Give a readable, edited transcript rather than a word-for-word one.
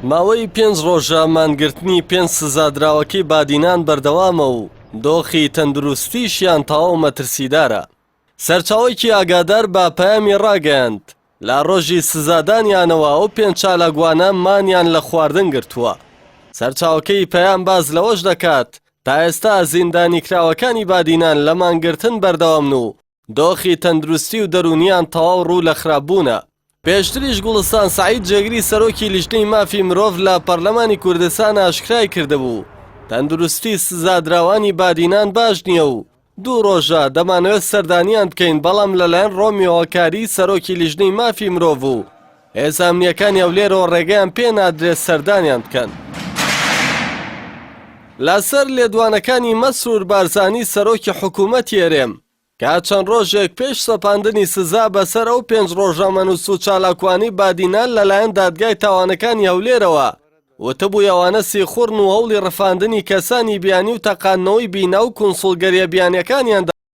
ماوەی پێنج ڕۆژە مانگرتنی پێنج سزادراوەکەی بادینان بەردەوامە و دۆخی تەندروستیشیان تەواو مەترسیدارە. سەرچاوەیەکی ئاگادار بە پەیامی ڕاگەیاند، لە ڕۆژی سزادانیانەوە ئەو پێنج چالاکوانە مانیان لە خواردن گرتووە. سەرچاوەکەی پەیام باس لەوەش دەکات، تا ئێستا زیندانیکراوەکانی بادینان لە مانگرتن بەردەوامن و دۆخی تەندروستی و دەروونیان تەواو ڕوو لە خراپبوونە. پێشتریش گوڵستان سەعید جێگری سەرۆکی لیژنەی مافی مرۆڤ لە پەرلەمانی کوردستان ئاشکرای کردبوو، تەندروستی سزادراوانی بادینان باش نییە و دوو ڕۆژە دەمانەوێت سەردانیان بکەین بەڵام لەلایەن ڕۆمیۆ هەکاری سەرۆکی لیژنەی مافی مرۆڤ و هێزە ئەمنییەکانی هەولێرەوە ڕێگەیان پێ نادرێت سەردانیان بکەن. لەسەر لێدوانەکانی مەسرور بارزانی سەرۆکی حکوومەتی هەرێم کە چەند ڕۆژێک پێش سەپاندنی سزا بەسەر ئەو پێنج ڕۆژنامەنووس و چالاکوانی بادینان لەلایەن دادگای تاوانەکانی هەولێرەوە وتبووی ئەوانە سیخوڕن و هەوڵی ڕفاندنی کەسانی بیانی و تەقاندنەوەی بینا و کونسوڵگەرییە بیانییەکانیان دا.